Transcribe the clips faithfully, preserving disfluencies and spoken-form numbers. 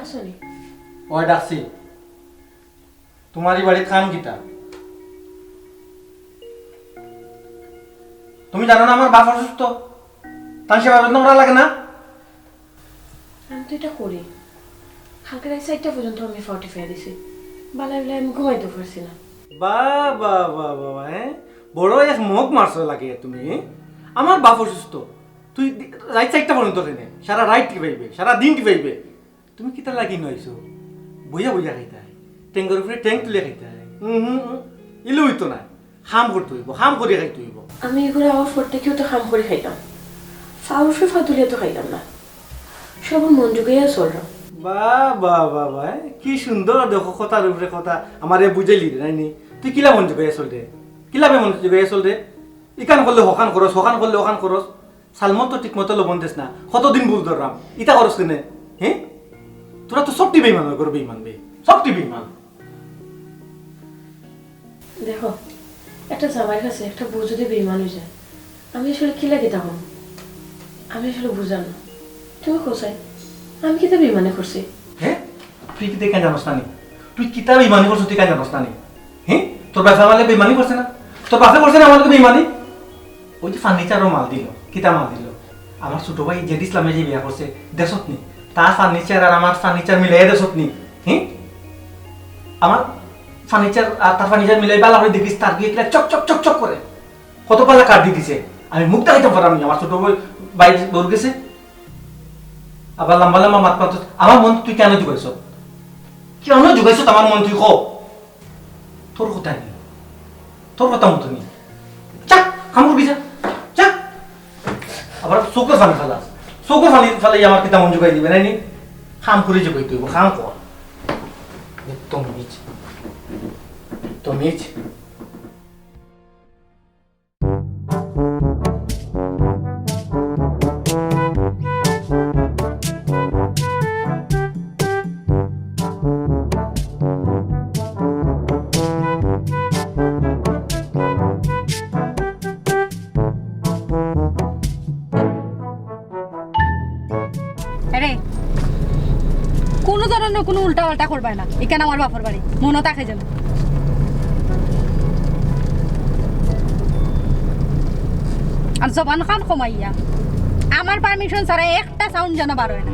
আসলে ওই ডাকছি। তুমার ই বাড়িত কাম কিতা? তুমি জানো না আমার বাপ অসুস্থ? তান সেবা যত্ন করা লাগে না? আমি তো ইটা করি। কালকে রাইত চাইরটা পর্যন্ত আমি ফর্টি ফাইভ দিছি। বালাই বালাই আমি ঘুমাইতেও পারছি না। বাহ, বাহ, বাহ, বাহ, বাহ, হ্যাঁ? বড় এক মগ মারছো লাগে তুমি, হ্যাঁ? আমার বাপ অসুস্থ। তুই দি-, রাইত চাইরটা পর্যন্ত কেনে? সারা রাইত টিপাইবে, সারা দিন টিপাইবে। তুমি কিতা লাগি নইছো? বইয়া বইয়া খাইতায়। টেঙ্গর উপরে টেং তুলে খাইতায়। উম, হুম, হুম। ইলে অইতো না। কাম করতে অইবো, কাম করি খাইতে অইবো। আমি ইগুরে আমার ফোর থাকিও তো কাম করি খাইতাম। ফাউফে ফাতুলিয়া তো খাইতাম না। সব মন জুগাইয়া চলরাম। বাহ, বাহ, বাহ, বাহ, এ, কি সুন্দর দেখো কথার উপরে কথা। আমারে বুঝাইলি রে, নাইনি? তুই কিলা মন জুগাইয়া চল রে? কিলা বে মন জুগাইয়া চল রে? ইখান করলে হখান খরচ, হখান করলে হখান খরচ। সালমন তো ঠিক মতো লবণ দেস না। কতদিন বুঝ ধরলাম। ইতা খরচ কেনে? হ্যাঁ? তোরা তো সবটি বেইমান অয়, করো বেইমান বে। সবটি বেইমান। দেখো, একটা জামাইর কাছে একটা বউ যদি বেইমান অই যায়, আমি আসলে কিলা কিতা করমু? আমি আসলে বুঝার না। তুমি কও চাই, আমি কিতা বেইমানি করছি? হ্যাঁ? তুই কিতা ইখান জানোস না নি? তুই কিতা বেইমানি করছস তুই ইখান জানোস না নি? হ্যাঁ? তোর বাপে আমার লগে বেইমানি করছে না? তোর বাপে করছে না আমার লগে বেইমানি? ওই যে ফার্নিচারও মাল দিল, কিতা মাল দিল? আমার ছোট ভাই জেড ইসলামে যে বিয়া করছে, দেশত নি, তার ফার্নিচার আর আমার ফার্নিচার মিলাইয়া দেশত নি, হ্যাঁ? আমার ফার্নিচার আর তার ফার্নিচার মিলাই বালা করে দেখিস, তার গিয়ে কিলা চক চক চক চক করে। কত পালা কাঠ দি দিছে, আমি মুখ দেখাইতাম পারলাম না, আমার ছোট ভাই বাইরে বউর গেছে। আবার লম্বা লম্বা মাত মাত, আমার মন তুই কেন জুগাইছ? কেন জুগাইছ আমার মন তুই ক? তোর কথা নি, তোর কথা মতো নি। যা, কাম করবি যা, যা। আবার চোখে পানি ফালাস, চোখে পানি ফালাই আমার কিতা মন জুগাই দিবে নাইনি? কাম করে জুগাই তুই, কাম কর। একদম নিচ, একদম নিচ। আরে, কুনু ধরনের কুনু উল্টা পাল্টা করবায় না, ইখান আমার বাপর বাড়ি, মনো থাকে যেন। আর জবান খান কমাইয়া, আমার পারমিশন ছাড়া একটা সাউন্ড যেন বার অয় না।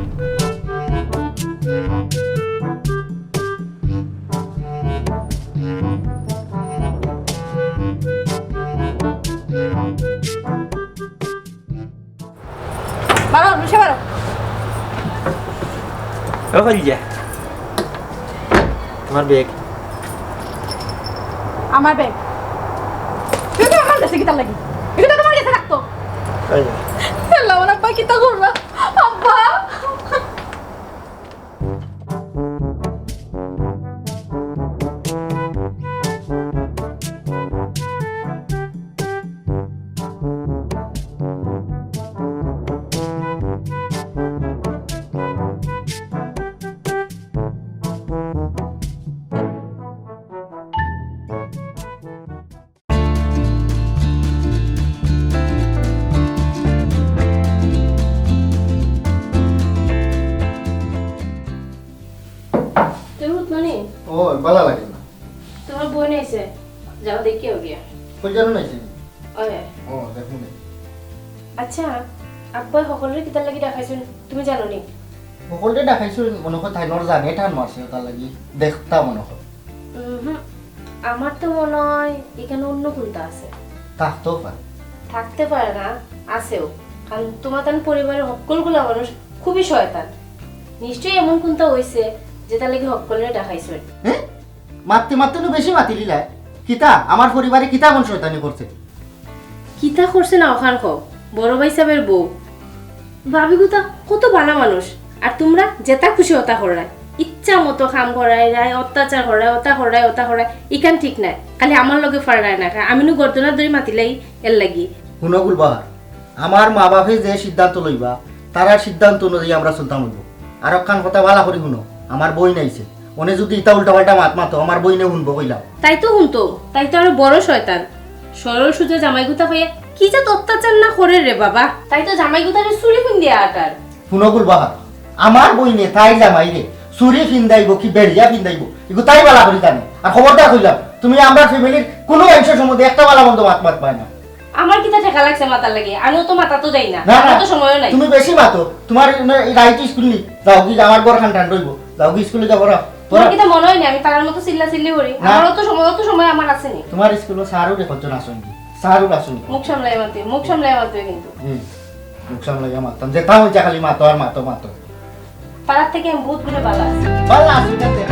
বারো, নিচে বারো। ও খাদিজা, তোমার ব্যাগ। আমার ব্যাগ? তুমি তো আমার গেছে কিতার লাগি? এটা তো তোমার গেছে রাখতো। আল্লাহ, আমার আব্বা কিতা করবা? আব্বা! তুমি উঠবা নি? ও, বালা লাগে না। তোমার বোন আইছে, যাও দেখিয়া আও গিয়া। কই জানো না আইছে? ওই। ও, দেখো নি। আচ্ছা, আব্বা হকলরে কিতার লাগি ডাকাইছইন, তুমি জানো নি? হকলরে ডাকাইছইন, মনে হয় তাইনর জানে টান মারছে, তার লাগি দেখতা মনে হয়। উহুম, আমার তো মনে হয় এখানে অন্য কুন্তা আছে। থাকতেও পারে। থাকতে পারে না, আছেও। কারণ তোমার তান পরিবারের হক্কলগুলা মানুষ খুবই শয়তান। নিশ্চয়ই এমন কুন্তা হইছে যেটার লাগি হক্কলরে ডাকাইছইন। হ্যাঁ? মাততে মাততে নু বেশি মাতিলিলায়। কিতা? আমার পরিবারে কিতা এমন শয়তানি করছে? কিতা করছে না অখান কও, বড় ভাই সাহেবের বউ। ভাবিগুতা কত ভালা মানুষ, আর তুমরা যেতা খুশি অতা কররায়, ইচ্ছা মতো কাম করাইরায়, অত্যাচার করায়, অতা করায়, অতা করায়, ইখান ঠিক নায়। খালি আমার লগে পাররায় না, আমি নু গর্দনা ধরি মাতিলাই এর লাগি। হুনো গুলবাহার, আমার মা বাপে যে সিদ্ধান্ত লইবা, তারার সিদ্ধান্ত অনুযায়ী আমরা চলতাম অইবো। আর অখান কথা ভালা করি হুনো, আমার বইন আইছে, অনে যুদি ইতা উল্টাপাল্টা মাত মাতো, আমার বইনে হুনবো কইলাম। তাই তো হুনতো, তাই তো আরো বড় শয়তান। সরল সুজা জামাইগুতা পাইয়া কি জাত অত্যাচার না করের রে বাবা। তাই তো জামাইগুতারে ছুরি ফুন্দিয়া আটার। হুনো গুলবাহার, আমার বইনে তাইর জামাইরে চুড়ি ফিন্দাইবো কি বেড়িয়া ফিন্দাইবো, ইগু তাই বালা করি জানে। আর খবরদার কইলাম, তুমি আমরার ফ্যামিলির কুনু মানষর সম্বন্ধে একটা বালা মন্দ মাত মাতবায় না। আমার কিতা ঠেকা লাগছে মাতার লাগি? আমিও তো মাতা তো দেই না, না, না, আমার তো সময়ও নাই। তুমি বেশি মাতো। তুমার রাইত স্কুল নি, যাওগি, আমার ঘরখান ঠান্ডা অইবো, যাওগি স্কুলে যাও, পড়া, তোমার পড়া। কিতা মনে অয় না আমি তারার মতো চিল্লা চিল্লি করি? না। আমারও তো সময়, অত সময় আমার আছে নি। তোমার স্কুলো স্যারও রে কতজন আছইন কি? স্যারও আছইন কি? মুখ সামলাই মাতে, মুখ সামলাই মাতে কিন্তু। হুম, মুখ সামলাইয়া মাততাম, যেতা মন চায় খালি মাতো আর মাতো, মাতো। পাড়ার থাকি আমি বহুত গুণে বালা আছি। বালা আছি, যাতে।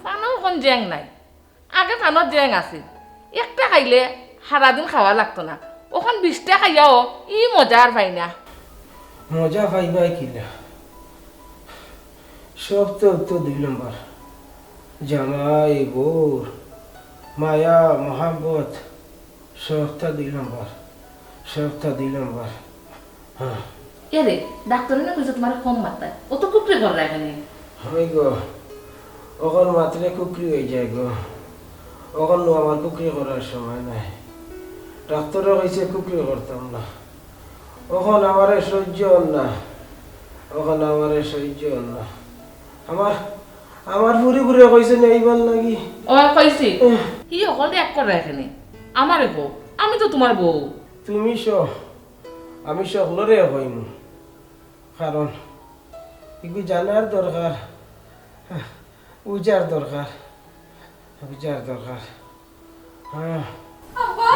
ফানো অখন জেং নাই, আগে ফানোর জেং আছিল, একটা খাইলে সারাদিন খাওয়া লাগতো না, অখন বিশটা খাইয়াও ই মজা আর পাই না। মজা পাইবায় কিলা? সব তো, তো দুই নম্বর। জামাই, বউর, মায়া, মহাব্বত, সবটা দুই নম্বর। সবটা দুই নম্বর। হ্যাঁ। এরে, ডাক্তারে না কইছে তোমার কম মাত্রায়। অত কুকরি কররা কেনে? হয় গো, অখন মাতলে কুকরি অইযায় গো। অখন নু আমার কুকরি করার সময় নাই। ডাক্তারে কইছে কুকরি করতাম না। অখন আমারে সইজ্য অর না, অখন আমারে সইজ্য অর না। আমার, আমার ফুরি ফুরি কইছে নি আইবার লাগি। ও কইছি। উহ। ই অকলরে এক কররা কেনে? আমারে কও, আমি তো তোমার বউ। তুমি স-, আমি সকলরে কইমু, কারণ ইগু জানার দরকার, বুঝার দরকার, বুঝার দরকার। হ্যাঁ। আব্বা,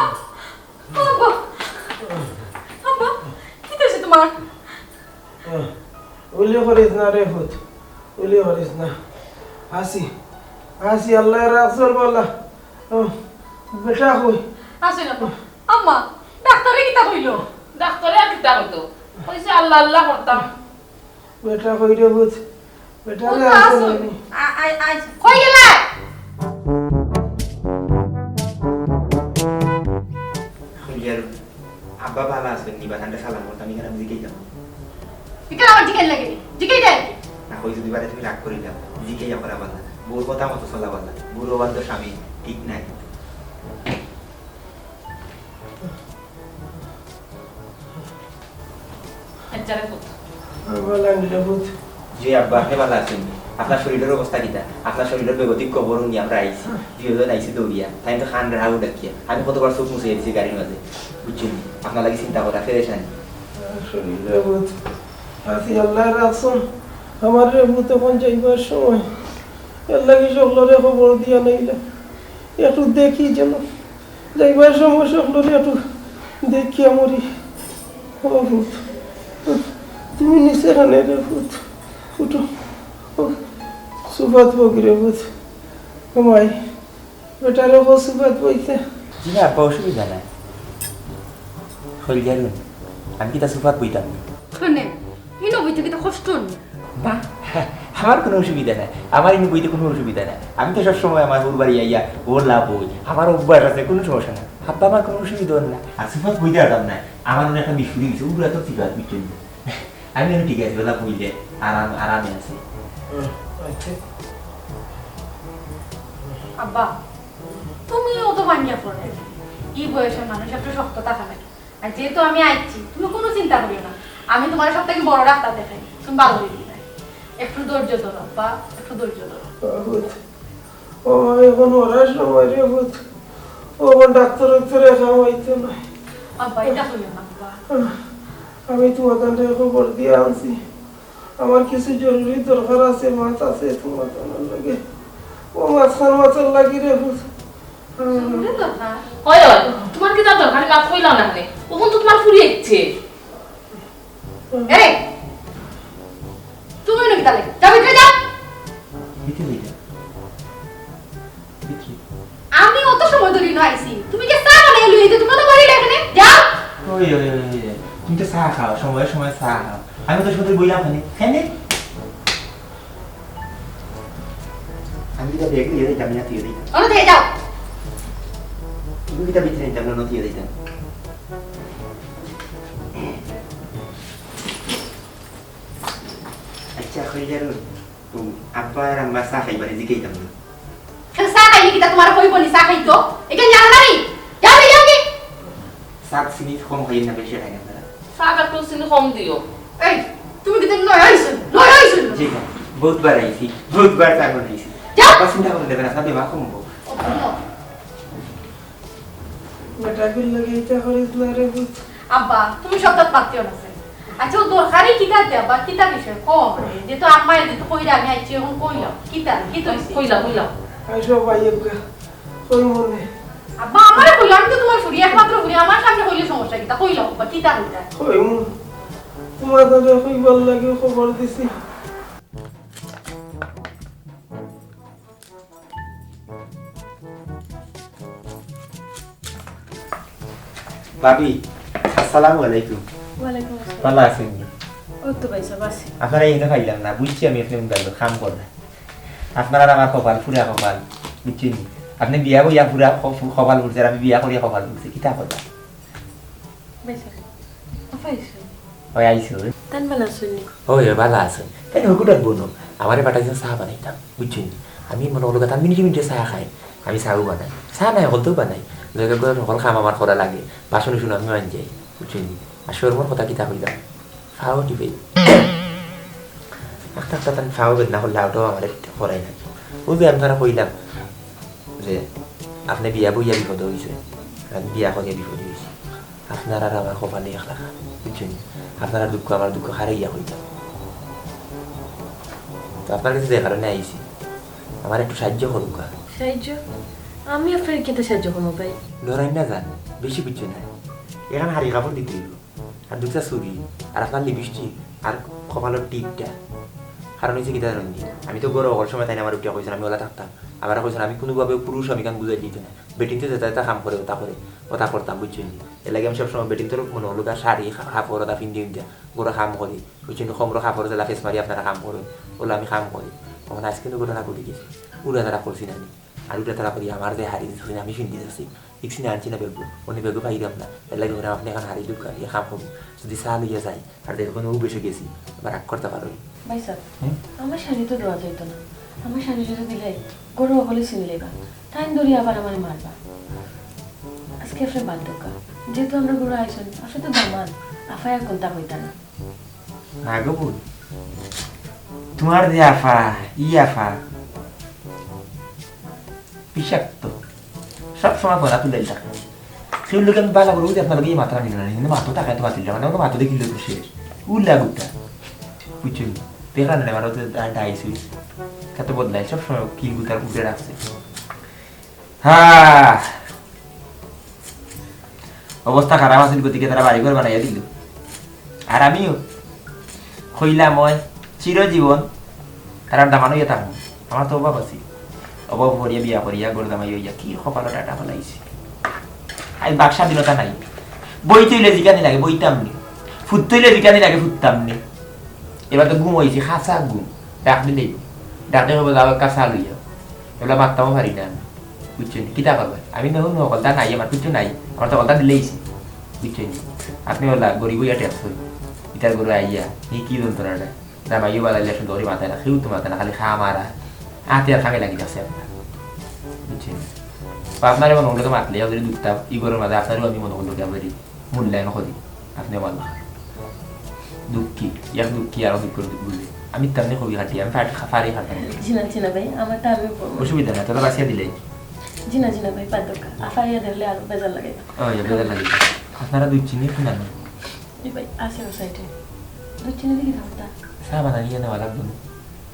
আব্বা, আব্বা, কিতা অইছে তোমার? হ্যাঁ। উলি করিস না রে পুত, উলি করিস না। আছি, আছি, আল্লায় রাখছইন বালা। ও, বেটা কই? আছে না তো। আম্মা, ডাক্তারে কিতা কইলো? ডাক্তারে আর কিতা কইতো? কইছে আল্লাহ আল্লাহ করতাম। বেটা কই রে পুত? বেটা ও রে তো আছে আছইন। নানি? আ-, আ-, আ-, কই গেলা? কই আর আব্বা বালা আছইন নি বা? তানরে সালাম করতাম, ইখান আমি জিকাইতাম। ইখান আমার জিকাইর লাগে নি? জিকাই দে। না, কই যদি বাদে তুমি রাগ করিলাও, জিকাইয়া করা বালা। বউর কথা মতো চলা বালা। বুড়া অবান্ধব স্বামী ঠিক নায়। আচ্ছা রে পুত। আমার লাঙ্গিটা পুত। জি আব্বা, আপনে বালা আছইন নি? আপনার শরীলর অবস্থা কিতা? আপনার শরীলর বেগতিক খবর হুনি আমরা আইছি। দুইজন আইছি দৌড়িয়া। তাইন তো খান রাহু ডাকিয়া। আমি কতবার চোখ মুছাইয়া দিছি গাড়ির মাঝে। বুঝছইন নি? আপনার লাগি চিন্তা করা, পেরেশানি। শরীলর পুত। আছি আল্লায় রাখছইন। আমার রে পুত অখন যাইবার সময়। এর লাগি সকলরে খবর দিয়া নাইলাম। একটু দেখি যেন। যাইবার সময় সকলরে একটু দেখিয়া মরি। ও পুত, তুমি নিচে খানে রে পুত, উঠো। ও, সুফাত বউগি রে পুত, ঘুমাই। বেটারে কও সুফাত বইতে। জি না আব্বা, অসুবিধা নাই। কইল যাইন, আমি কিতা সুফাত বইতাম নি? শুনে, ইনো বইতে কিতা কষ্ট নি? না, আমার কুনু অসুবিধা নাই, আমার ইনো বইতে কুনু অসুবিধা নাই। আমি তো সবসময় আমার বউর বাড়ি আইয়া ওলা বই, আমার অভ্যাস আছে, কুনু সমস্যা নাই। আব্বা, আমার কুনু অসুবিধা অর না। আর সুফাত বইতে পারতাম না, আমার অনেক একটা বিষ ফুরি গেছে, উড়া তো ঠিক আছে, বুঝছইন নি? আমি অনো ঠিক আছি, ওলা বইলে আরাম, আরামে আছি। হুম, আচ্ছা। আব্বা, তুমি অত ভাঙ্গিয়া পড়ো। ই বয়সর মানুষ একটু শক্ত থাকা লাগে। আর যেহেতু আমি আইছি, তুমি কুনু চিন্তা করিও না। আমি তোমার সব থাকি বড় ডাক্তার দেখাই, তুমি ভালা অইযিবায়। একটু ধৈর্য ধরো, আব্বা, একটু ধৈর্য ধরো। ও, অখন মরার সময় রে পুত। ও, অখন ডাক্তার ডাক্তারে কাম অইতো নায়। আব্বা, ইতা কইও না, আব্বা। আমি তুমার খবর দিয়া আনছি। আমার কিছু জরুরি দরকার আছে, মাত আছে তুমার লগে। ও মাতখান মাতার লাগি রে পুত। জরুরি দরকার? অয়, অয়, তুমার কিতা দরকারি মাত কইলাও না কেনে? অখন তো তুমার ফুরি আইছে। এই, তুমি অনো কিতা লাগি? যাও ভিতরে যাও। ভিতরে যাও। ভিতরে। আমি অত সময় ধরি ইনো আইছি। তুমি কি চা বানাইয়া লইয়া আইতে? তুমি তো বাড়ি এখানে। যাও। ওই, ওই, ওই, ওই, ওই। তুমি তো চা খাও, সময়ে সময়ে চা খাও। আমি তো শুধু বইলাম খানে। খানে? আমি কিতা ব্যাগ লইয়া যাইতাম না, থুইয়া যাইতাম। অনো থুইয়া যাও। তুমি কিতা ভিতরে নিতাম না, থুইয়া যাইতাম। আচ্ছা, কই যাইন? ও, আব্বা আর আম্মা চা খাইবা নি, জিকাইতাম না। কেন চা খাইলে কিতা তুমার কইবো নি চা খাইতো? এখানে যাও না নি? যাও নি, যাও নি? চা চিনি কম খাইয়েন না, বেশি খাইন আপনারা। চা একটু চিনি কম দিও। এই, তুমি কিতা নয়া আইছো? নয়া আইছো? জি না, বহুতবার আইছি, বহুতবার চা বানাইছি। যাও। আব্বা চিন্তা করইন না, আপনার বেমার কমবো। ও, ভালো। বেটা কইল লাগে ইটা করিস না রে পুত। আব্বা, তুমি সব তাত পাত্তিও না। আচ্ছা, ও দরকারি কিতা দে আব্বা, কিতা বিষয়? কও আমারে। যেহেতু আম্মায় যেহেতু কইরা আমি আইছি, এখন কইলাও। কিতা? কিতা অইছে? কইলাও, কইলাও। আইসো ভাই, এবার কই মনে? আব্বা, আমারে কইলাও, আমি তো তুমার ফুড়ি, একমাত্র ফুড়ি, আমার সামনে কইলে সমস্যা কিতা? কইলাও আব্বা, কিতা কইতা? কই মনে? তুমার দাদা কইবার লাগে খবর দিছি। ভাবি, আসসালামু আলাইকুম। ওয়ালাইকুম আসসালাম। ভালা আছইন নি? ওই তো ভাই সাহেব, আছি। আপনারে ইনো পাইলাম না, বুঝছি আমি আপনে উন্দালো কাম কররা। আপনার আর আমার কপাল, ফুরা কপাল, বুঝছইন নি? আপনে বিয়া বইয়া ফুরা ক-, ফু-, কপাল ফুরছে, আর আমি বিয়া করিয়া কপাল ফুরছে, কিতা করবা? ভাই সাহেব, আফা আইছো? ওই আইছো। তান ভালা আছইন নি? ওই, ওই, ভালা আছইন। তাইন হকুটার বনো, আমারে পাঠাইছইন চা বানাইতাম, বুঝছইন নি? আমি মনো করলু, তান মিনিটে মিনিটে চা খাই, আমি চাও বানাই। চা নায়, হকলতেউ বানাই। জাগা ঘর হকল কাম আমার করা লাগে, বাসন উসন আমি মাঞ্জাই, বুঝছইন নি? আর শরমর কথা কিতা কইতাম, ফাও টিপে। আখতা আখতা তান ফাও বেদনা করলে, ওটাও আমারে করাই না। ও যে আমি তারা কইলাম যে, আপনে বিয়া বইয়া বিপদ অইছে, আমি বিয়া করিয়া বিপদ অইছি। আপনার আর আমার কপালে এক লাখান, বুঝছইন নি? আপনার আর দুঃখ, আমার দুঃখ, হারাইয়া কইতাম। তো আপনার কাছে যে কারণে আইছি, আমার একটু সাহায্য করুক্কা। সাহায্য? আমি আপনারে কিতা সাহায্য করমু ভাই? লড়াই না যান, বেশি বুঝছইন না। এখান হাড়ি কাপড় দিতে অইবো। আর দুইটা চুড়ি, আর আপনার লিপস্টিক, আর কপালর টিপটা। কারণ অইছে কিতা জানইন নি? আমি তো ঘরো হকল সময় তাইন আমারে উঠিয়া কইছইন, আমি অলা থাকতাম। আবার কইছইন, আমি কুনুভাবেউ পুরুষ, আমি কান বুঝাই দিতাম না। বেটিন্তে যেতা যেতা কাম করে, ওতা করে, ওতা করতাম, বুঝছইন নি? এরলাগি আমি সবসময় বেটিন্তর মনো অইলো গিয়া শাড়ি, কা-, কাপড় ওতা ফিন্দি উন্দিয়া, ঘরো কাম করি। বুঝছইন নি? কমরো কাপড় যেলা ফেস মারি আপনারা কাম করইন, অলা আমি কাম করি। অখন আইজ কিন্তু ঘটনা ঘটি গেছে। উড়াতাড়া করছি না নি? আর উড়াতাড়া করি আমার যে হাড়ি দিছইন আমি ফিন্দি যাচ্ছি। দেখছি না, আনছি না ব্যাগো। অনে ব্যাগো পাইরাম না। এরলাগি কইরাম আপনে এখান হাড়ি দুকা দিয়া কাম করমু। যদি চা লইয়া যাই, আর দেখইন অভ্যেস অই গেছি, আবার রাগ করতা পারইন। ভাই সাহেব, হুম? আমার শাড়ি তো দেওয়া যাইতো না। আমার শাড়ি যদি দিলাই, ঘরো হকলে চিনিলাইবা। তাইন ধরি আবার আমারে মারবা। আইজকে আপনে বাদ দেউক্কা। যেহেতু আমরার ঘরো আইছইন, আপনে তো দামান। আফায় আর কুন্তা কইতা না। না গো বইন, তুমার যে আফা, ই আফা, বিষাক্ত। সব সময় গলা তুলাইল থাকে। কেউর লগে আমি ভালা করি, আপনার লগে ই মাতরাম মিলে না, কিন্তু মাতো থাকে তো মাতিল না, মানে, মাতো দেখিলে তো শেষ। উল্লা গুট্টা। বুঝছইন নি? দেখরা না, আমার তো ডা-, ডাইস অইছে। তা তো বদলাই, সব সময় কিল গুতার উঠে রাখছে। হা। অবস্থা খারাপ আছিল, গতিকে তারা বাড়িঘর বানাইয়া দিল। আর আমিও কইলাম, "ওই চিরজীবন তারার দামান অইয়া থাকমু।" আমার তো অভাব আছিল। অভাব করিয়া বিয়া করিয়া ঘর জামাই অইয়া কি কপালো ডাটা ফালাইছি। আইজ বাক স্বাধীনতা নাই। বইতে অইলে যেখানে লাগে বইতাম নি। ফুটতে অইলে যেখানে লাগে ফুটতাম নি। এবার তো ঘুম অইছে, খাসা ঘুম। ডাক দিলেই। ডাক দিয়ে কইবো, "যাও, একটা চা লইয়া।" এগুলা মাততামও পারি না আমি। বুঝছইন নি? কিতা করবা? আমি না হুনো, হকলতা নাই, আমার কিচ্ছু নাই। আমার তো হকলতা দিলাইছি। বুঝছইন নি? আপনে অলা গরিব অইয়া টেকছইন। ইতার ঘরো আইয়া, ই কি যন্ত্রণাটা? জামাইও বাজাইলে সুন্দর করি মাতে না, কেউ তো মাতে না, খালি খা মারা। আতে আর খামে লাগি যাচ্ছে আপনার। বুঝছইন নি? তো আপনারে মনে করলে তো মাতলে, যদি দুঃখটা ই ঘরর মাঝে আপনারেও আমি মনে করলে কেমন মূল্যায়ন করি, আপনে আমার দুঃখী, এক দুঃখী আরো দুঃখ বুঝে। আমি তেমনি কবি কাটি, আমি ফাটি, ফারি কাটাই। জি না, জি না ভাই, আমারটা আমি করবো। অসুবিধা নাই, তোরা বাঁচিয়া দিলে। জি না, জি না ভাই, পার দরকার। আফাইয়া দেখলে আরো বেজার লাগে। ও, ইয়া, বেজার লাগে। আপনারা দুই চিনি কি না? জি ভাই, আছে ও সাইডে। দুই চিনি দেখি খাওয়াটা। চা বানাইয়া নেওয়া লাগবে না।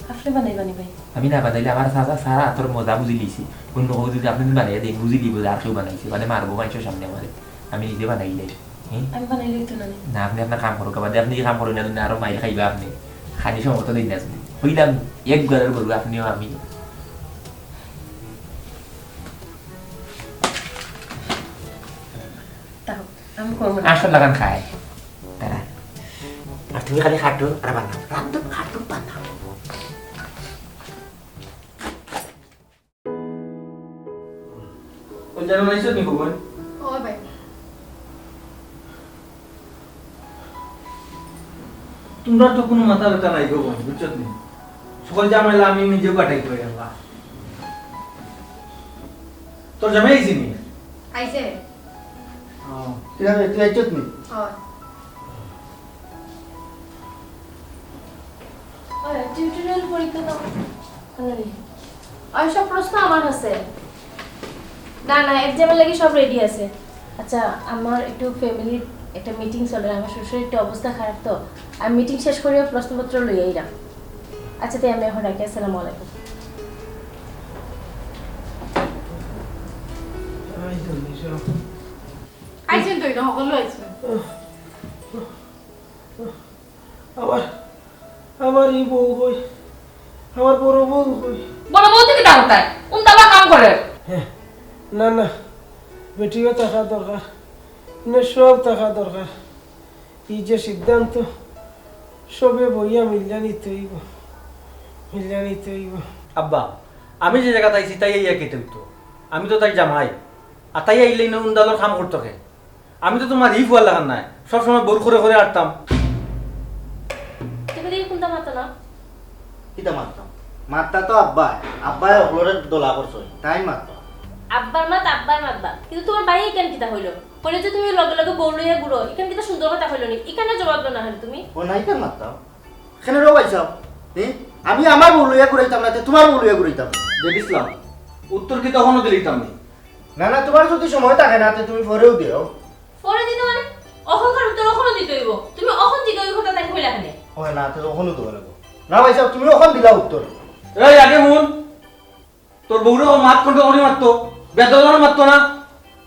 আপনে বানাইবা নি ভাই? আমি না বানাইলে আমার চা, চা, চা, তোর মজা বুঝি লিছি। অন্য কেউ যদি আপনে বানাইয়া দেন, বুঝি লিব যে আর কেউ বানাইছে, মানে মারবো মানুষের সামনে আমারে। আমি নিজে বানাইলে। হুম? আমি বানাইলে হইতো না নি? না, আপনে আপনার কাম করুক্কা, বাদে আপনে কি কাম করইন না, আরো মাইর খাইবা আপনে। খানি সময় তো দিন না আপনে। কইলাম, এক ঘরের গরু আপনেও আমিও। তাও, আমি করবো না। আসল লাগান খায়। তারা। আর তুমি খালি খাটো আর বানাও। রান্ধো, খাটো, বানাও। ওই জানো না, ইসব নিবো, বোন? ও ভাই। তোমরা তো কোনো মাথা ব্যথা নাই গো, বোন, বুঝছো তুমি? সকল ঝামেলা আমি নিজেও কাটাই করে গেলাম। তোর জামাই আইছে নি? আইছে। ও। কিরে, তুই আইছত নি? অয়। অয়, টিউটোরিয়াল পরীক্ষা তো অয় নি। অয়, সব প্রশ্ন আমার কাছে। না, না, এক্সামের লাগি সব রেডি আছে। আচ্ছা, আমার একটু ফ্যামিলির একটা মিটিং চলে, আমার শ্বশুরের একটু অবস্থা খারাপ তো, আমি মিটিং শেষ করিয়া প্রশ্নপত্র লইয়া আইরাম। আচ্ছা, তাই আমি এখন রাখি, আসসালামু আলাইকুম। আইছেন তো, এটা সকল আইছেন। আমার, আমার ই বউ কই? আমার বড় বউ কই? বড় বউ থাকি দাঁড়াতায়, কোন দাবা কাম করে? হ্যাঁ, না, না, বেটিও থাকা দরকার, মানে সব থাকা দরকার। ই যে সিদ্ধান্ত, সবে বইয়া মিল্লা নিতে অইব, মিল্লা নিতে অইব। আব্বা, আমি যে জাগাত আইছি, তাই আইয়া কিতা অইতো? আমি তো তাইর জামাই, আর তাই আইলে ইনো উন্দালর কাম করতো কে? আমি তো তুমার ই ফুয়ার লাখান নায়, সবসময় বউর করে করে আটতাম। তুমি দেখি কোনটা মাতো না? কিতা মাততাম? মাততা তো আব্বায়, আব্বায় অকলরে দলা করছইন, তাইন মাততা। আব্বার মাত আব্বায় মাতবা, কিন্তু তুমার ভাইয়ে ইখান কিতা কইলো? কইলো যে তুমি লগে লগে বউ লইয়া ঘুরো, ইখান কিতা সুন্দর কথা কইলো নি? ইখানর জবাব দেও না কেনে তুমি? ও না, ইখান মাততাম। কেনে রে ভাইসাব? হি? আমি আমার বউ লইয়া ঘুরাইতাম না, তে তুমার বউ লইয়া ঘুরাইতাম। জেড ইসলাম, উত্তর কিতা অখনো দিলিতাম নি? না, না, তুমার যদি সময় থাকে না, তে তুমি পরেউ দেও। পরে দিতে মানে? অখনকার উত্তর অখনো দিতে অইব। তুমি অখন জিগাইর কথা তাইন কইলা কেনে? অয় না, তে অখনো দেওয়া লাগবো। না ভাইসাব, তুমি অখন দিলা উত্তর। এই আগে হুন, তোর বউরে ও মাত control করি মাততো, বেয়াদব মাততো না,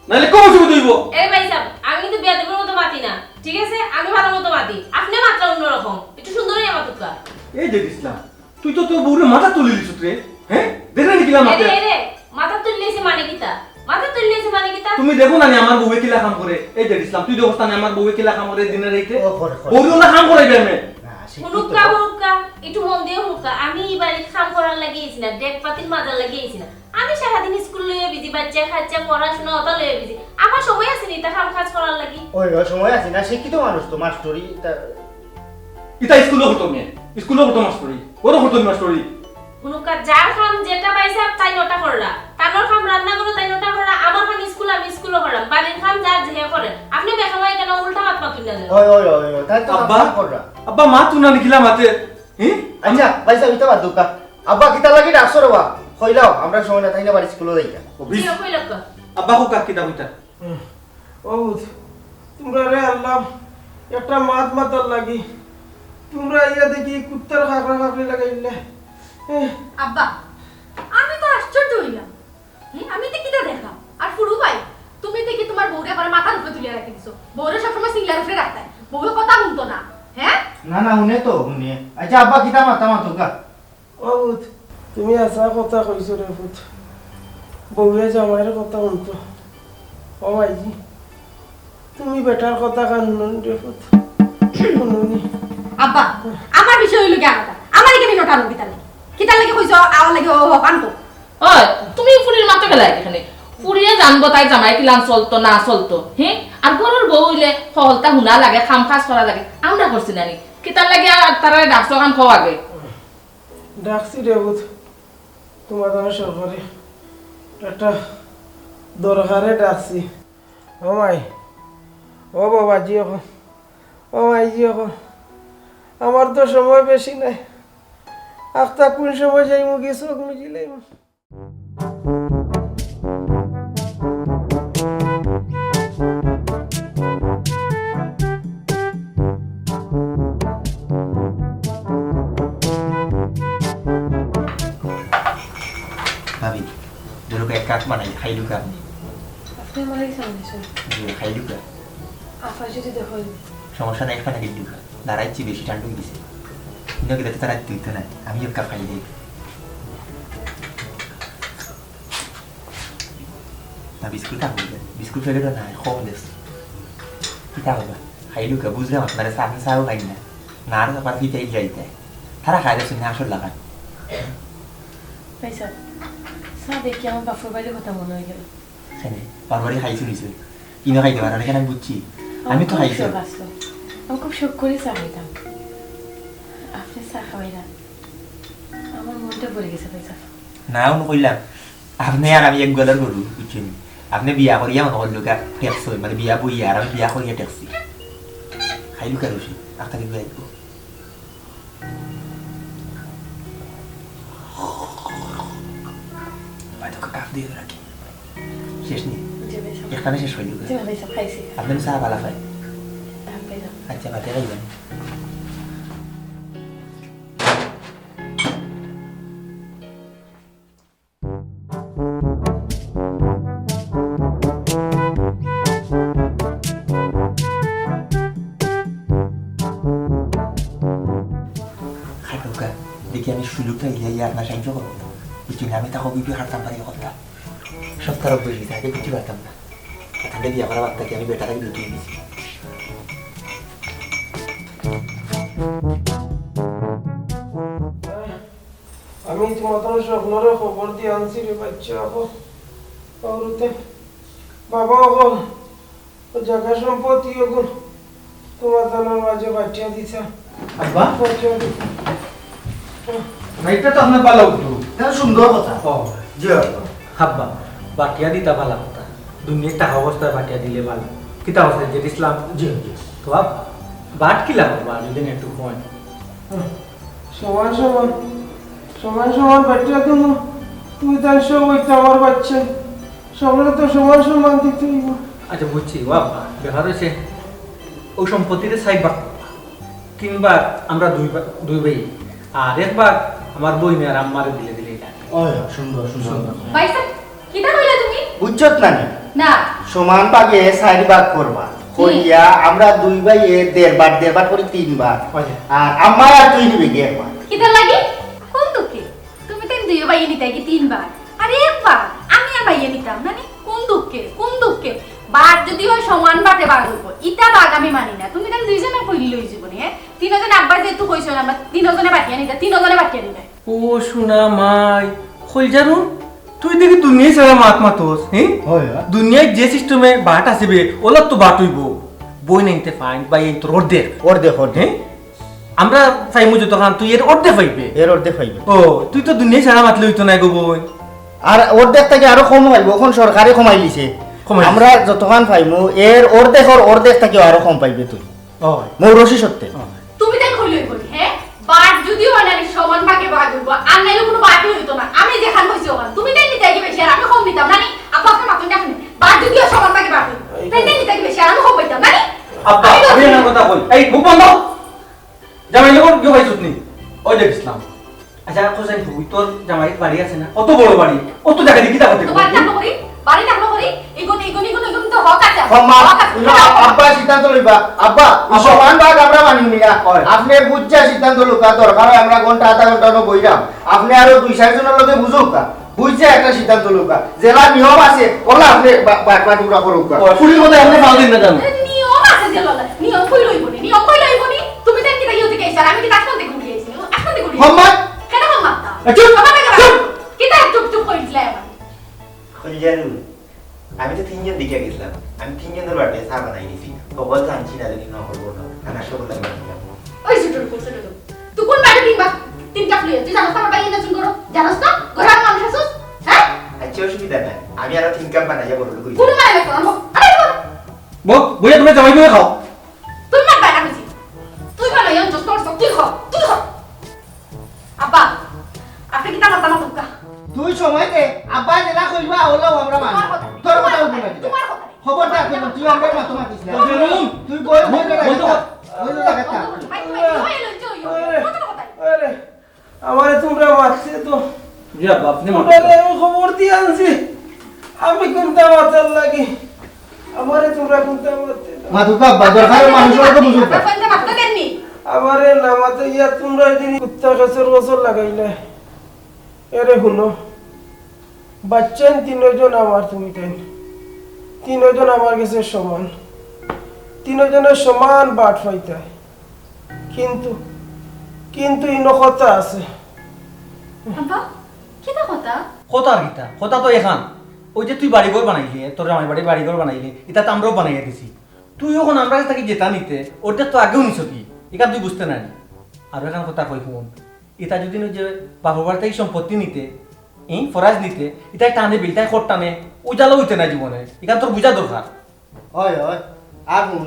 নাইলে খুব অসুবিধা অইব। এরে ভাইসাব, আমি কিন্তু বেয়াদবর মতো মাতি না, ঠিক আছে? আমি ভালা মতো মাতি। আপনে মাতরা অন্যরকম, একটু সুন্দর অইয়া মাতুক্কা। এই জেড ইসলাম, তুই তো তোর বউরে মাথাত তুলিলিছস রে, হ্যাঁ? দেখরে নি কিলা মাতে? এরে, এরে, মাথাত তুলিলিছি মানে কিতা? মাথাত তুলিলিছি মানে কিতা? তুমি দেখো না নি আমার বউয়ে কিলা কাম করে? এই জেড ইসলাম, তুই দেখোস না নি আমার বউয়ে কিলা কাম করে দিনে রাইতে? ও, করে, করে। বউরে অলা কাম করাইবে আমি। না, শিক্ষিত হুনুক্কা, লোক। হুনুক্কা, একটু মন দিয়া হুনুক্কা। আমি ই বাড়িত কাম করার লাগি আইছি না, ডেক পাতিল মাজার লাগি আইছি না। আমি সারাদিন স্কুল লইয়া বিজি, বাচ্চা কাচ্চা, পড়াশোনা, অতা লইয়া বিজি। আমার সময় আছে নি ইতা কাম কাজ করার লাগি? ওই, ওই সময় আছে না, শিক্ষিত মানুষ তো, মাস্টরি, তা ইতা স্কুলো করতো মেয়ে, স্কুলো করতো মাস্টরি, ওরও করতো মাস্টরি। হুনুক্কা, যার কাম যেটা পাইছে, তাইন অটা কররা। তানর কাম রান্না করো, তাইন অটা কররা। আমার কাম স্কুল, আমি স্কুলো কররাম। বাড়ির কাম যার যে করে। আপনে বেখামাই কেনে উল্টা মাত মাতুন না যেন? ওই, ওই, ওই, ওই, তাই তো আব্বা, কাম কররা। আব্বা, মাত তুই না নিকিলা মাতে, হি? আচ্ছা, ভাইসাব, ইতা বাদ দেউক্কা। আব্বা, কিতার লাগি ডাকছো রে বা? কইলাও, আমরা সময় না থাইলে বাড়ি স্কুলো যাইতা। ও, বিশ- জি, কইলাউক্কা। আব্বা, কউক্কা, কিতা কইতা? হুম। ও বুঝ, তুমরারে আনলাম একটা মাত মাতার লাগি, তুমরা আইয়া দেখি কুত্তার খাকরা খাকরি লাগাইলা। এহ। আব্বা, আমি তো আশ্চর্য অইলাম। হে, আমি ইতা কিতা দেখলাম? আর ফুরু ভাই, তুমি দেখি তুমার বউরে আবার মাথার উপরে তুলিয়া রাখি দিছো। বউরে সবসময় সিংলার উপরে রাখতায়। বউয়ে কথা হুনতো না, হ্যাঁ? না, না, হুনে তো, হুনে। আচ্ছা, আব্বা, কিতা মাতা মাতুক্কা? ও পুত, তুমি হাছা কথা কইছো রে পুত। বউয়ে জামাইর কথা হুনতো। ও মাইজি, তুমি বেটার কথা খান হুনো নি রে পুত। হুনো নি। আব্বা, আমার বিষয় অইলো গিয়া আলাদা। আমার ইখানো নটার কিতা লাগি? কিতার লাগি কইছো, আমার লাগি ও, ও, কান তো। ওই, তুমি ফুরির মাতো গেলায় কেনে? ফুরিয়ে জানবো তাইর জামাই কিলান চলতো না চলতো, হে? আর ঘরর বউ অইলে হকলতা হুনা লাগে, কাম কাজ করা লাগে। আমরা করছি না নি? কিতার লাগি আর তারারে ডাকছো কান কও আগে? ডাকছি রে পুত, তুমার দামে সরকারি একটা দরকারে ডাকছি। ও মাই, ও বাবাজি অখন, ও মাইজি অখন, আমার তো সময় বেশি নাই। আখতা কুন সময় যাইমু গি চউখ মিজিলাইমু। ভাবি, ধরো এক কাপ বানাই, খাইলুকা আপনি। আপনি আমার এই সামনে এসে। জি, খাইলুকা। আফা যদি দেখো। সমস্যা নাই, একটা নাকি দুকা। দাঁড়াইছি, বেশি ঠান্ডা হয়ে গেছে। কিন্তু গেলে তো তারা তুই তো নাই, আমি এক কাপ খাই দিই। না, বিস্কুট খাবো, বিস্কুট প্যাকেটও নাই, কম দেস। কিতা করবা? খাইলুকা, বুঝলাম আপনারা চা, আপনি চাও খাই না। না, আর আবার ফিটাই যাইতে। তারা খাই দেসুন না, আসল লাগান। ভাই সাহেব, চা দেখি আমার বাপর বাড়ির কথা মনে হয়ে গেল। কেনে? বারবারই খাইছো নিশ্চয়। ইনো খাইতে পারো না, কেনে আমি বুঝছি। আমি তো আমার খুব খাইছি। শখ আসলো। আমি খুব শখ করে চা খাইতাম। আপনি চা খাওয়াইরা। পড়ি গেছে ভাইসাব। না, অনো কইলাম, আপনে আর আমি এক গলার গরু, বুঝছইন নি? আপনে বিয়া করিয়া মনো করলুকা ঠেকছইন, মানে বিয়া বইয়া, আর আমি বিয়া করিয়া ঠেকছি। খাইলুকা রশি, আখতা কিন্তু আইবো। ভাই, তোকে কাপ দিয়ে রাখি। শেষ নি? জি ভাইসাব। এখানে শেষ হইল। জি ভাইসাব, খাইছি। আপনে চা বালা খাই? হ্যাঁ ভাইসাব। আচ্ছা, বাদে খাইবেন। খাটুকা, দেখি আমি সুযোগটা ইয়া ইয়া আপনার সাহায্য করবো। বুঝছি না, আমি তাকে বিপি হারতাম পারি কথা। সপ্তাহ অভ্যেস হয়েছে, আগে কিছু পারতাম না। এখানে বিয়া করা বাদ থাকি আমি বেটা থাকি দুটি দিছি। আমি তোমার সকলরে খবর দিয়ে আনছি রে বাচ্চা, অখন বাবা, অখন জাগা সম্পত্তি অখন তোমার জানার মাঝে বাটিয়া দিছা। আব্বা? বাটিয়া দিছা। না, এটা তো আপনার ভালা উঠলো। এটা সুন্দর কথা। ও। জি, আব্বা। আব্বা, বাটিয়া দিতা ভালা কথা। দুনিয়ার টাকা অবস্থায় বাটিয়া দিলে ভালা। কিতা অবস্থায় যে ইসলাম? জি, জি। তো আব্বা, বাট কিলা করবা যদি না একটু কয়? হুম। সমান সমান, সমান সমান বাটিয়া দিমু। তুমি তাই সব ওই তো আমার বাচ্চা। সবরে তো সমান সমান দিতে হইব। আচ্ছা, বুঝছি, ও আব্বা, ব্যাপার হইছে, ওই সম্পত্তিতে সাইড ভাগ করবা। তিন ভাগ আমরা দুই ভা-, দুই ভাই, আর এক ভাগ আমার বইনে আর আম্মারে দিলে দিলেই লাগে। ওই, সুন্দর, সুন্দর। সুন্দর। ভাইসাব, কিতা কইলা তুমি? বুঝছত না নি? না। সমান ভাগে সাইড ভাগ করবা। হুম। করিয়া আমরা দুই ভাইয়ে দেড় ভাগ, দেড় ভাগ করি তিন ভাগ। আচ্ছা। আর আম্মা আর তুই নিবি কি এক ভাগ? কিতার লাগি? কোন দুঃখে? তুমি তাই দুই ভাইয়ে নিতায় কি তিন ভাগ? আরে এক ভাগ, আমি আর ভাইয়ে নিতাম না নি? কোন দুঃখে? কোন দুঃখে? ভাগ যদি হয় সমান ভাগে ভাগ হইব। ইতা ভাগ আমি মানি না। তুমি তাই দুইজনে কইলে লই জীবনে, হ্যাঁ? তিনজনে আব্বা যেহেতু কইছো না, আমরা তিনজনে বাটিয়া নিতা, তিনজনে বাটিয়া নিতা। ও সোনা মাই, কইলজারু, তুই দেখি দুনিয়াই ছাড়া মাত মাতস, হ্যাঁ? হয়, হয়। দুনিয়ার যে সিস্টেমে বাট আছে বে, ওলার তো বাট হইব। বই নাইতে ফাইন, ভাই এই তোর অর্ধেক। অর্ধেক, অর্ধেক। হ্যাঁ? আমরা পাইমু যতখান, তুই এর অর্ধেক পাইবে। এর অর্ধেক পাইবে। ও, তুই তো দুনিয়াই ছাড়া মাতলে হইতো না গো বই। আর অর্ধেক থাকি আরো কম পাইবো, অখন সরকারে কমাই দিছে। কমাই দিছে। আমরা যতখান পাইমু, এর অর্ধেকর অর্ধেক থাকিও আরো কম পাইবে তুই। ও। মৌরসি সত্যে। ও। তুমি তাই কইলে কই, হ্যাঁ? বাট যদিও অনারি সমান ভাগে ভাগ হইব, আর নাইলে কোনো বাটই হইতো না। আমি যেখান কইছি ওখান। তুমি তাই নিতে কি বেশি, আর আমি কম নিতাম না নি? আব্বা, আপনি মাতুন না শুনি। বাট যদিও সমান ভাগে ভাগ হইব, তাই তাই নিতে কি বেশি, আর আমি কম পাইতাম না নি? আব্বা, আমি আমি একটা কথা কই। এই, মুখ বন্ধ। জামাই যখন কেউ পাইছত নি? ওই দেখ ইসলাম। আচ্ছা, কোথায় তুই? তোর জামাইর বাড়ি আছে না? অত বড় বাড়ি, অত জায়গা দিয়ে কিতা করতে তো বাড়ি থাকবো করি, বাড়ি থাকবো করি, ইগুন, ইগুন, ইগুন, ইগুন তো হক আছে। হক মা, হক আছে। ইগুন আব্বা সিদ্ধান্ত লইবা। আব্বা, আব্বা। সমান ভাগ আমরা মানি না। হয়। আপনি বুঝা সিদ্ধান্ত লউক্কা, দরকার হয় আমরা ঘন্টা, আধা ঘন্টা অনো বইরাম। আপনি আরো দুই চাইর জনর লগে বুঝউক্কা, বুঝা একটা সিদ্ধান্ত লউক্কা। যেলা নিয়ম আছে, ওলা আপনি বা-, বাটপাট উড়া করউক্কা। হয়। চুরির মধ্যে আপনি ফাল দিন না জানো। নিয়ম আছে যে ললা, নিয়ম কই লইব নি? নিয়ম কই লইব নি? তুমি তাই কিতা ইয়ে থেকে আইছো? আর আমি কিতা আসমান থেকে উঠি আইছি? আসমান থেকে উঠি আইছি? মোহাম্মদ! কেন মোহাম্মদ? এ, চুপ! মোহাম্মদ কেন? চুপ! কিতা চুপ চুপ করে দিলে আমার? কইলজারু, আমি তো তিনজন দেখিয়া গেছিলাম। আমি তিনজনের বাটে চা বানাই নিছি। সকল তো আনছি না, যদি না করবো না। আর নাশতা করতে আমি বানাইলাম। ওই ছোট লোক, ছোট লোক। তুই কোন বাড়ি তিন বা-, তিন কাপ লইয়া? তুই জানোস না আমার ভাই ইনজেকশন করো? জানোস না? ঘরে আমার মানুষ আছস? হ্যাঁ? আচ্ছা, অসুবিধা নাই। আমি আরো তিন কাপ বানাইয়া বড় লোক হইছি। কোনো মানে ব্যাপার না। আরে বল। বউ, বইয়া তুমি জামাই বইয়া খাও। তুই মার বাইরে বুঝি। তুই ভালো ইয়ন জোস তোর সব তুই খ, তুই খ। আব্বা, আপনি কিতা মাথা মাতুক্কা? তুই সময় দে, আব্বা যেলা কইবা, ওলাও আমরা মানি। তোমার কথা। তোর কথা হইব না কিতা? তোমার কথা। খবরদার, তুই, তুই আমরা মাথা মাতিস না। বলুন। তুই বই, বই না বলতে কথা। বই না কথা। ভাই, তুমি কি হয়ে লজ্জা হইও? কত কথা? আরে, আমারে তোমরা মারছে তো। জি আব্বা, আপনি মারছেন। তোমরারে আমি খবর দিয়ে আনছি। আমি কোনটা মাথার লাগি? আমারে তোমরা কোনটা মারতে দাও? মাতুক্কা আব্বা, দরকার মানুষের তো বুঝুক। আব্বা, কোনটা মারতে দেননি? আমারে না মাতে ইয়া তোমরা এই দিন কুত্তা খেসর বছর লাগাইলে। এরে হুনো, বাচ্চাইন তিনজন আমার তুমি তাই। তিনজন আমার গেছে সমান। তিনজনের সমান বাট পাইতায়। কিন্তু, কিন্তু ইনো কথা আছে। আব্বা, কিতা কথা? কথা আর কিতা? কথা তো এখান। ওই যে তুই বাড়িঘর বানাইলে, তোর জামাই বাড়ি বাড়িঘর বানাইলে, ইটা তো আমরাও বানাইয়া দিছি। তুই অখন আমরা কাছ থাকি যেটা নিতে, ওটা তো আগেও নিছ কি? ইখান তুই বুঝতে নাই। আর এখান কথা কই হুন। ইতা যদি নু যে বাপর বাড়ি থাকি সম্পত্তি নিতে, ই ফরাইজ নিতে, ইতায় টানে বিলটায় খর টানে, উজালা অইতে না জীবনে। ইখান তোর বুঝা দরকার। অয়, অয়। আর হুন,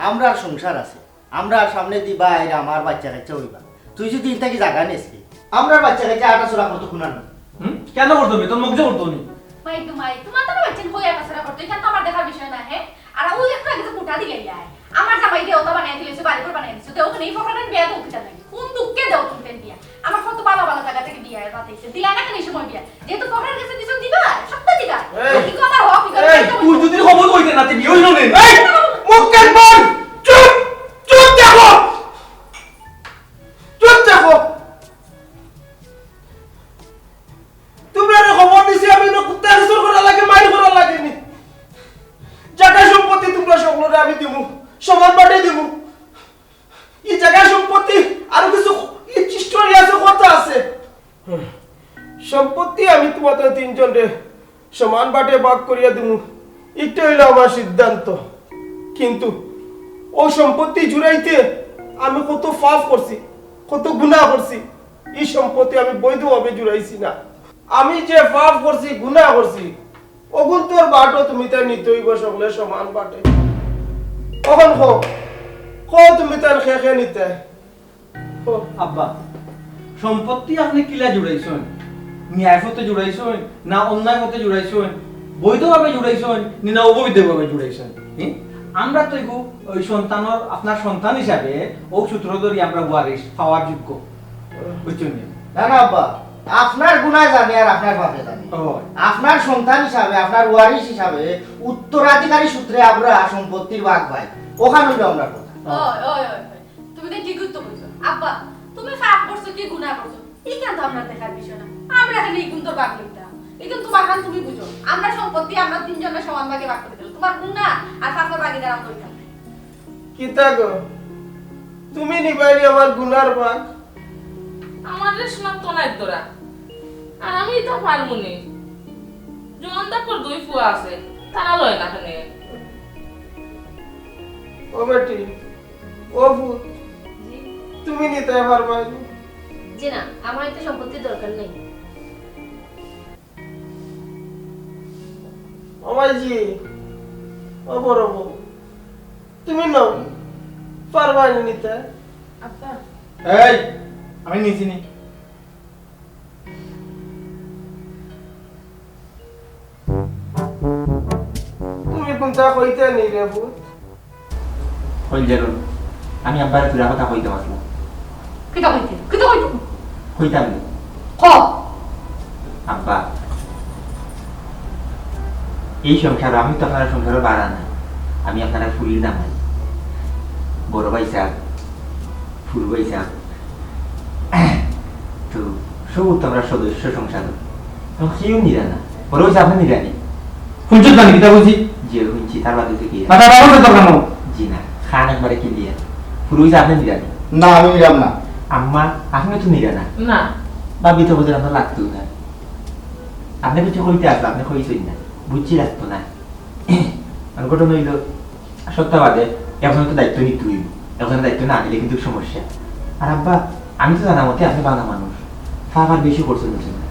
আমরার সংসার আছে, আমরার সামনেদি বাইর আমার বাইচ্চা কাইচ্চা অইবা। তুই যদি ইন থাকি জাগা নেস কি, আমরার বাইচ্চা কাইচ্চা আটাচড়া করতো কুনানো। হুম? কেনে করতো নি? তোর মগজে করতো নি? মাই তো মাই, তোমার তো বাইচ্চা কই আটাচড়া করতো, ইখান তো আমার দেখার বিষয় না, হে? আর অউ একটু আগে যে কুটা দিলে ইয়া, আমার জামাইরে অতা বানাই দিলে, বাড়ি ঘর বানাই দিছে, দেও তো নি, ফকরান বিয়া দেও কিতা লাগে? কোন দুঃখে দেও তুমি তেন বিয়া? আমার কত ভালা ভালা জাগা থাকি বিয়া পাঠাইছে, দিলা না কেনে ই সময় বিয়া? যেহেতু ফকরান গেছে দিছো দিবা, সব তো দিবা। এই, কিন্তু আমার হক, কিন্তু এই, আমার তুই যদি খবর কইতে না, তুই বিয়া অইলো নে। এই, মুখ কান বন্ধ। চুপ, চুপ থাকো, চুপ থাকো। তুমরারে খবর দিছি আমি, ইনো কুত্তা আটাচড়া করা লাগে, মাইর করা লাগে নি। জাগা সম্পত্তি তুমরা সকলরে আমি দিমু, সমান বাটে দিমু। ই জাগা সম্পত্তি আরো কিছু, ই story আছে, কথা আছে। সম্পত্তি আমি তুমাদের তিনজনরে সমান বাটে ভাগ করিয়া দিমু, ইটা অইলো আমার সিদ্ধান্ত। কিন্তু অউ সম্পত্তি জুড়াইতে আমি কত পাপ করছি, কত গুনাহ করছি, ই সম্পত্তি আমি বৈধভাবে জুড়াইছি না। আমি যে পাপ করছি, গুনাহ করছি, অগুন্তর ভাগও তুমিতাইন নিতে অইবো সকলে সমান বাটে। অখন কও, কও তুমিতাইন কে কে নিতায়? ও আব্বা, সম্পত্তি আপনে কিলা জুড়াইছইন? ন্যায় পথে জুড়াইছইন, না অন্যায় পথে জুড়াইছইন, বৈধভাবে জুড়াইছইন, নি না অবৈধভাবে জুড়াইছইন? হুম? আমরা তো এগু ওই সন্তানর, আপনার সন্তান হিসাবে অউ সূত্র ধরি আমরা ওয়ারিশ পাওয়ার যোগ্য, বুঝছইন নি? না, না আব্বা, আপনার গুনায় জানে আর আপনার পাপে জানে। ও। আপনার সন্তান হিসাবে, আপনার ওয়ারিশ হিসাবে উত্তরাধিকারী সূত্রে আমরা সম্পত্তির ভাগ পাই, অখান অইলো আমরার কথা। ওই, ওই, ওই, ওই। তুমি তো ঠিকই তো কইছো। আব্বা, তুমি পাপ করছো কি গুনাহ করছো, ইখান তো আমরার দেখার বিষয় না। আমরা খালি ইগুন্তর ভাগ লইতাম। ইগুন তুমার খান তুমি বুঝো। আমরা সম্পত্তি আমরা তিনজনে সমান ভাগে ভাগ করি দিলাম। তুমার গুনাহ আর পাপর ভাগিদার আমরা অইতাম না। কিতা গো? তুমি নিবায়নি আমার গুনার ভাগ? আমারে শোনাত তো নাই তোরা। আর আমি তো পারমু নি। জোয়ান ডাকর দুই ফুয়া আছে, তারা লয় না কেনে। ও বেটি, ও ফুত, জি। তুমি নিতায় পারবায়নি? জি না, আমার ইতা সম্পত্তির দরকার নাই। ও মাইজি, ও বড় বউ, তুমি নেও, পারবায়নি নিতে? আব্বা। এই, আমি নিছি নি। তুমি কুনতা কইতে নি রে পুত? কইল যে রুন, আমি আব্বারে পুরা কথা কইতাম আছলাম। কিতা কইতে? কিতা কইতে? কইতাম নি। ক। আব্বা, এই সংসার, আমি তো আপনার সংসারর বাড়া না, আমি আপনার ফুরির জামাই। বড় ভাইসাব, ফুরু ভাইসাব, তো সব তো আমরা সদস্য সংসার। এখন কেউ নিরা না। বড় ভাইসাব, আপনে নিরা নি? হুনছস না নি কিতা কইছি? জি, হুনছি, তার বাদে তো কি? না, তার বাদে তো কেন? জি না, খান একবারে কি দিয়া? ফুরু ভাইসাব, আপনে নিরা নি? না, আমি নিরাম না। আম্মা, আপনে তো নিরা না? না। ভাবি তো বুঝে আপনার লাগতো না। আপনে কিছু কইতে আসলে, আপনে কইছইন না। বুঝছি লাগতো না। আর ঘটনা অইলো, সত্য বাদে, এখন তো দায়িত্ব নিতে অইবো। এখন দায়িত্ব না নিলে কিন্তু সমস্যা। আর আব্বা, আমি তো জানা মতে আপনে বালা মানুষ। পাপ আর বেশি করছইন বুঝছইন না।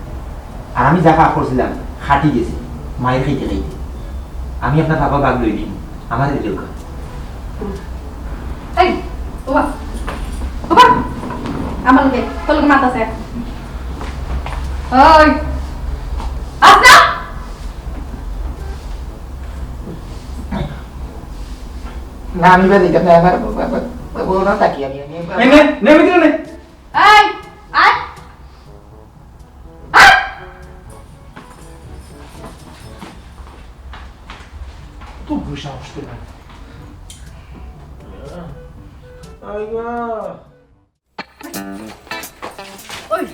আর আমি যা পাপ করছিলাম, খাটি গেছে। মাইর খাইতে খাইতে। আমি আপনার পাপর ভাগ লই নিমু। আমারে দিলে ওকা। এই, বাবা। বাবা। আমার লগে, তোর লগে মাত আছে। ওই। আস্তা। না, আমি বাদ দিতাম না, আমার ব-, ব-, ব-, বউ না থাকি আমি, আমি এই নে, নে, ভিতরে নে। এই, আয়। আয়। তো বসে আসতে না। আইয়া। ওই,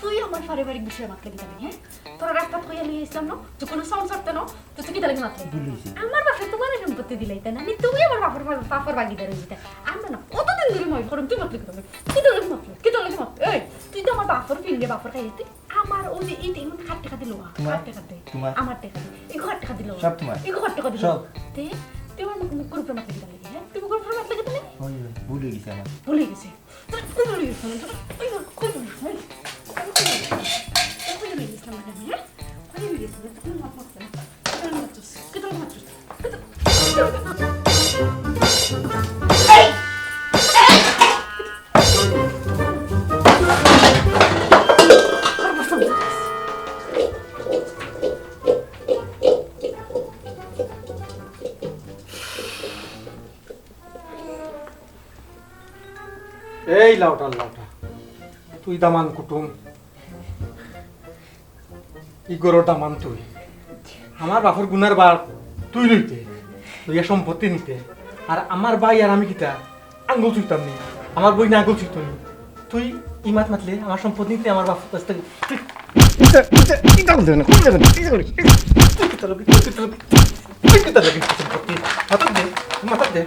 তুই আমার পারিবারিক বিষয়ে মাতলে কিতা লাগি, হ্যাঁ? তোরা রাস্তাত কইয়া লই আইছলাম না, তুই কোনো sound ছাড়তে না, তুই তো কিতা লাগি মাতলে? ভুল অইছে। আমার বাপে তোমারে সম্পত্তি দিলাইতা না, নি তুমি আমার বাপর, বাপর ভাগিদার অইতা। আমরা না, কতদিন ধরি মনে করুন, তুই মাতলে কিতা লাগি? কিতা লাগি মাতলে? কিতা লাগি মাতলে? এই, তুই তো আমার বাপর ফিল্ডে বাপর খাইয়ে, তুই আমার ওই যে এই টেকা খাট টেকা দিল, তোমার, খাট টেকা দে। তোমার। আমার টেকা দে। এই খাট টেকা দিল। সব তোমার। এই খাট টেকা দিল। সব। তে, তুই আমার মুখ, মুখ করে মাতলে কিতা লাগি, হ্যাঁ? তুই মুখ করে মাতলে কিতা লাগি? ওই, ওই, ভুল অই গেছে আমার। ভুল অই গেছে। এই লাউটা, লাউটা, তুই দামান কুটুম, ই ঘরর দামান তুই। আমার বাপর গুনার ভার তুই লইতে, লইয়া সম্পত্তি নিতে, আর আমার ভাই আর আমি কিতা আঙ্গুল চুইতাম নি? আমার বইনে আঙ্গুল চুইতো নি? তুই ই মাত মাতলে আমার সম্পত্তি নিতে আমার বাপর কাছ থাকি। তুই ইটা, ইটা, ইটা বলতে না, কোন জায়গা? ইটা বলে, তুই কিতা লবি? তুই কিতা লবি? তুই কিতা লবি সম্পত্তি? মাথা দে, মাথা দে।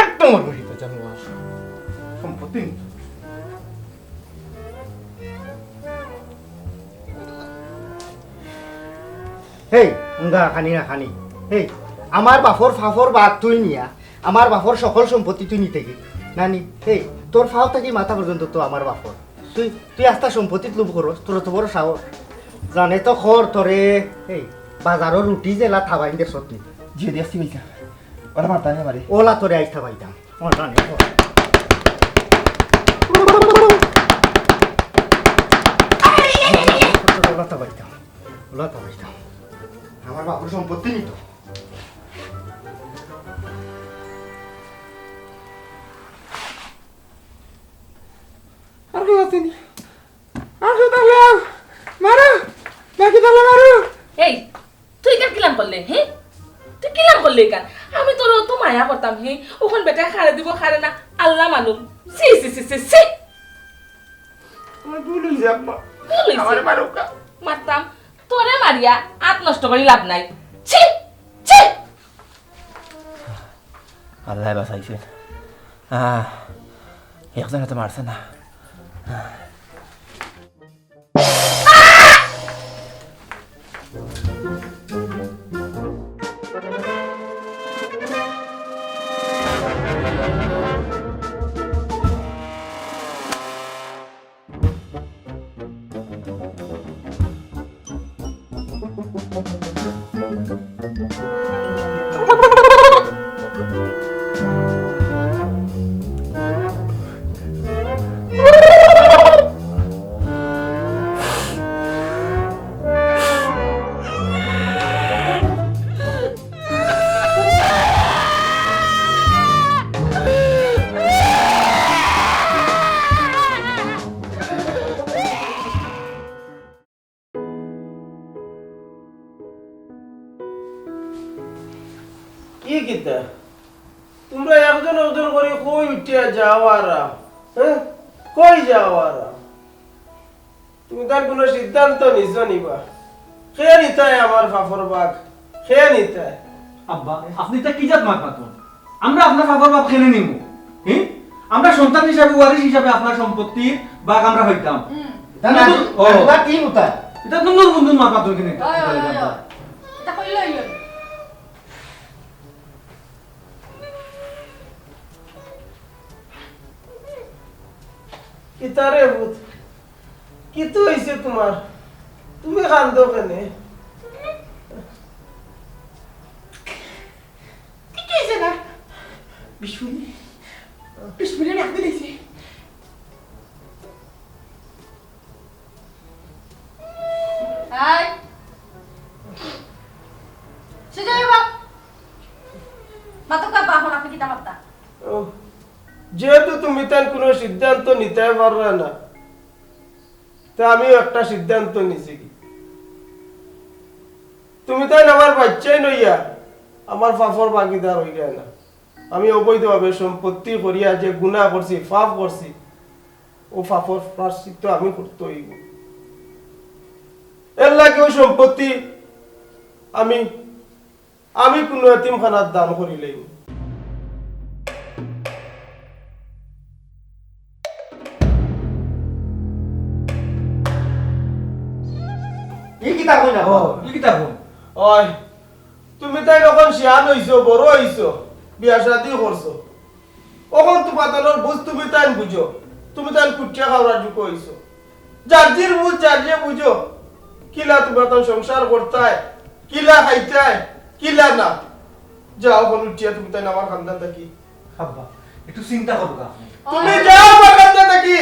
একদম আমার বইটা জানো আর সম্পত্তি নিতে। হেই, উঙ্গা খানি না খানি। হেই, আমার বাপর ফাফর বাদ তুই নিয়া, আমার বাপর সকল সম্পত্তি তুই নিতে গি। নানি, হেই, তোর ফাও থাকি মাথা পর্যন্ত তো আমার বাপর। তুই, তুই আস্তা সম্পত্তিত লোভ করস, তোর অত বড় সাহস। জানে তো খর তোরে, হেই, বাজারর রুটি যেলা থাবাইন দেশত নি। জি, দেখছি ভাইসাব। ওরা মারতা নি আমারে। ওলা তোরে আইস থাবাইতাম। ওলা নে, ওলা। ওলা থাবাইতাম। ওলা থাবাইতাম। আমার বাপর সম্পত্তি নিত। আর কেউ আছে নি? আর কেউ তাহলে আও। মারো। নাকি তাহলে মারো। এই, তুই ইখান কিলান করলে, হে? তুই কিলান করলে ইখান? আমি তোর অত মায়া করতাম, হে? অখন বেটায় কারে দিবো, কারে না, আল্লাহ মালুম। ছি, ছি, ছি, ছি, ছি। আমার ভুল অইছে, আম্মা। ভুল অইছে? আমারে মারুক্কা। মারতাম। তোরে মারিয়া আত নষ্ট করি লাভ নাই। ছি, ছি। আল্লায় বাঁচাইছে। আহ, একজনে তো মারছে না। কি কিতা? তুমরা একজন একজন করি কই উঠিয়া যাও আর আও? হে? কই যাও আর আও? তুমি তার কুনু সিদ্ধান্ত নিছো নি বা? কে নিতায় আমার ফাফর ভাগ? কে নিতায়? আব্বা, আপনে ইতা কি জাত মাত মাতইন? আমরা আপনার ফাফর ভাগ কেনে নিমু? হি? আমরা সন্তান হিসাবে, ওয়ারিশ হিসাবে আপনার সম্পত্তির ভাগ আমরা পাইতাম। হুম। ইতা না, ইতা তো, ও। ইতা কি উতা? ইতা তো নতুন নতুন মাত মাতইন কেনে? ওই, ওই, ওই, ওই। ইতা কইলে অইলো না। কিতা রে পুত? কিতা অইছে তুমার? তুমি কান্দো কেনে? কিচ্ছু অইছে না। বিশ মিনিট, বিশ মিনিট রাখতে দিছি। এই। সুজয় বাপ। মাতক আব্বা, অখন আপনে কিতা করতা? ও, যেহেতু তুমি তাইন কুনু সিদ্ধান্ত নিতায় পাররায় না, তে আমিও একটা সিদ্ধান্ত নিছি কি, তুমি তাইন আমার বাইচ্চাইন অইয়া আমার ফাফর ভাগিদার অইরায় না। আমি অবৈধভাবে সম্পত্তি করিয়া যে গুনা করছি, ফাফ করছি, অউ ফাফর প্রায়শ্চিত্ত আমি করতে অইবো। এরলাগি অউ সম্পত্তি আমি, আমি কুনু এতিমখানাত দান করিলাইমু। ই কিতা কইন না? ও, ই কিতা কইন? অয়, তুমি তাইন অখন শিয়ান অইছো, বড় অইছো, বিয়া শাদি করছো। অখন তুমাতানর বুঝ তুমিতাইন বুঝো, তুমিতাইন কুটিয়া খাওয়ার যোগ্য অইছো। যার যির বুঝ যার যে বুঝো, কিলা তুমাতান সংসার করতায়, কিলা খাইতায়, কিলা না। যাও অখন উঠিয়া তুমিতাইন আমার কান্দা থাকি। আব্বা, একটু চিন্তা করো আপনি। তুমি যাও আমার কান্দা থাকি,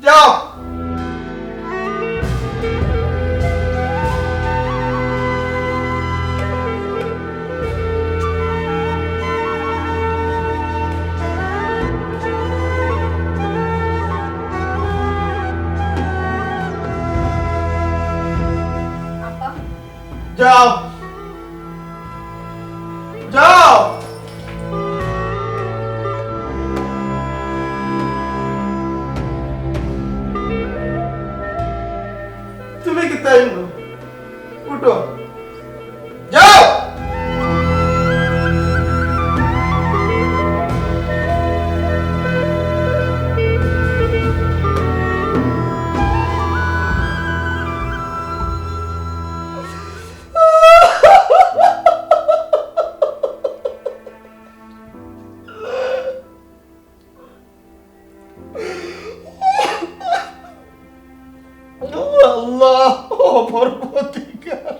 যাও। আব্বা। যাও। যাও। তুমি কিতা ইনো? উঠো। যাও। ও আল্লাহ, ও পরবর্তীকার।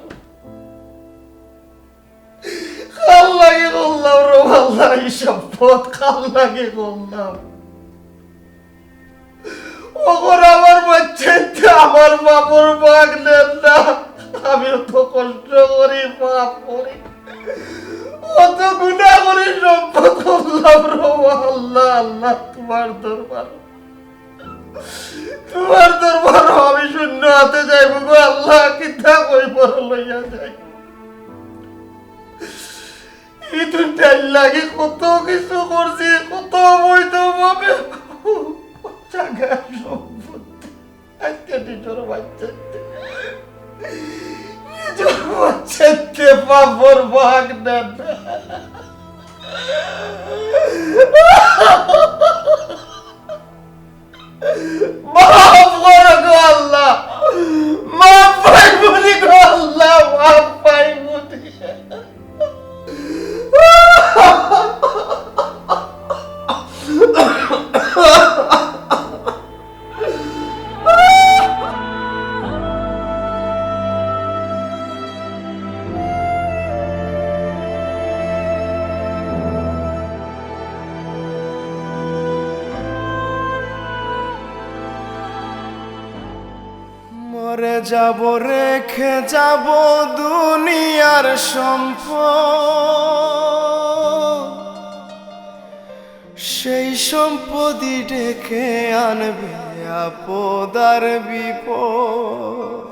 কার লাগি করলাম রে আল্লাহ, এই সম্পদ কার লাগি করলাম? অখন আমার বাচ্চাইন্তে আমার বাপর ভাগ নেইন না। আমি অত কষ্ট করি, পাপ করি, অত গুনা করি, সম্পদ করলাম রে আল্লাহ, আল্লাহ, তুমার দরবার, তুমার দরবার আমি শূন্য আতে যাইমু গো আল্লাহ, কিতা কই বড় লইয়া যাই। ইদুন তাইর লাগি কত কিছু করছি, কত অবৈধভাবে জাগা সম্পত্তি। আজকে নিজর বাচ্চাইন্তে, নিজর বাচ্চাইন্তে বাপর ভাগ নেইন না। মাফ করো গো আল্লাহ, মাফ পাইমুনি গো আল্লাহ, মাফ পাইমুনি। মরে যাব, রেখে যাব দুনিয়ার সম্পদ, সেই সম্পদই ডেকে আনবে আপদ আর বিপদ।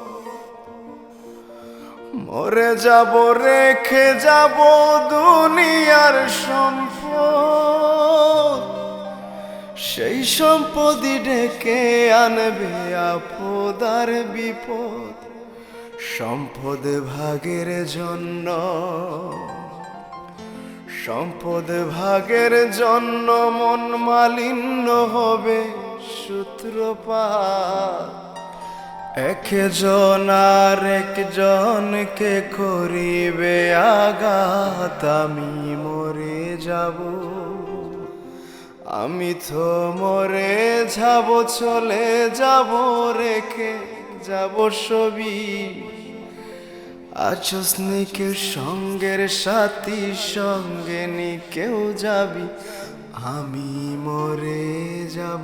মরে যাব, রেখে যাব দুনিয়ার সম্পদ, সেই সম্পদই ডেকে আনবে আপদ আর বিপদ। সম্পদ ভাগের জন্য, সম্পদ ভাগের জন্য মন মালিন্য হবে সূত্রপাত। একজন আর একজনকে করিবে আঘাত। আমি মরে যাব, আমি তো মরে যাব, চলে যাব, রেখে যাব সবই। আছস নি কেউ সঙ্গের সাথী, সঙ্গে নি কেউ যাবি, আমি মরে যাব।